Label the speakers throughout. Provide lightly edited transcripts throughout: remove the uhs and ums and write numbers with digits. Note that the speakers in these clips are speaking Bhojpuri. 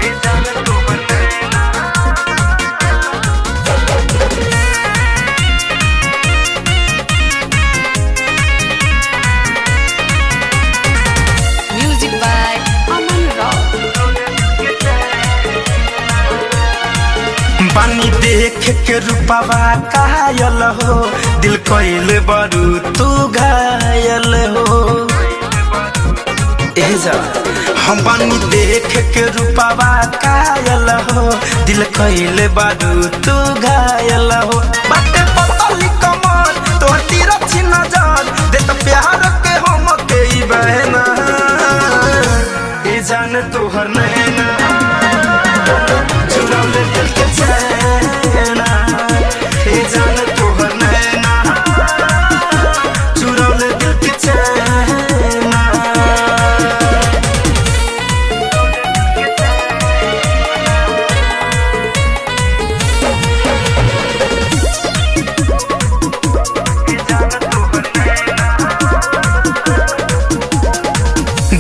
Speaker 1: ए जान तोहर नैना।
Speaker 2: Music by Aman Rock.
Speaker 1: बानी देख के रूपवा कायल हो, दिल कइल बरू तू घायल हो। ए जा, हम बानी देख के रूपवा कायल हो, दिल कइल बरू तू घायल हो। बाटे पतली कमर तोहर तिरछी नजर, देत प्यार के हम के ई बहना। ए जान तोहर नैना चुराले दिल के चैना। ए जान तोहर नैना चुराले दिल के चैना।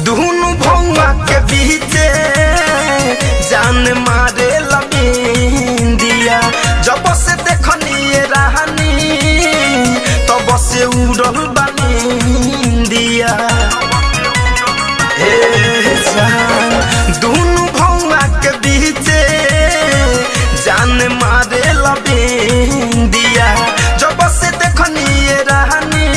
Speaker 1: दुनु भौआ के बीचे जान मारे लबिंदिया, जब से देखनी रानी तब से उड़ल बनिंदिया। हे जान, दुनु भौआ के बीचे जान मारे लबिंदिया, जब से देखनी रानी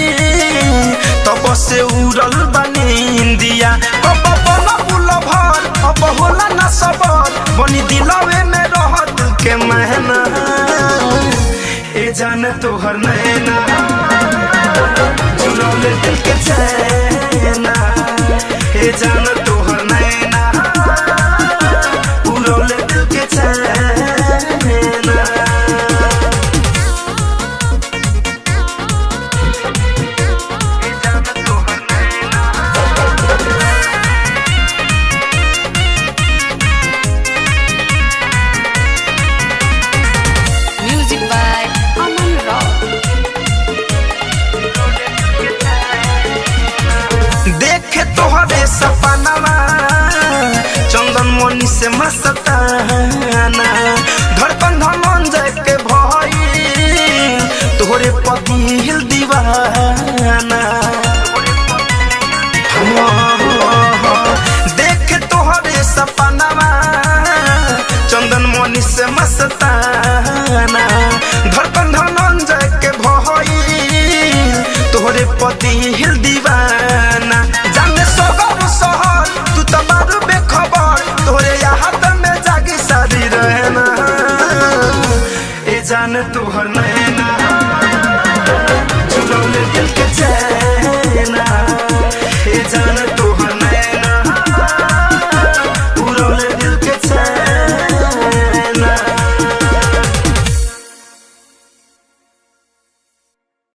Speaker 1: तब से उड़ल बनिंदिया। कब बन बुल भर अब होला ना सबर, बनी दिलवे में रह दिल के महना। ए जान तोहर नैना चुरौले दिल के चैना। ए जान तोहर नैना उड़ौले दिल के चैना।
Speaker 2: Music by Aman Rock.
Speaker 1: देखे तोहरे सपनावा चंदन मनी से मस्ताना, धड़कन धनंजय के भई तोहरे पतिल दीवाना। देखे तोहरे सपनावा चंदन मनी से मस्ताना, धड़कन धनंजय के भई तोहरे पति हिल दीवाना। जाने सगर सहर तू तो बारू बेखबर, तोहरे याद में जागी सारी रहना। ए जान तोहर नैना।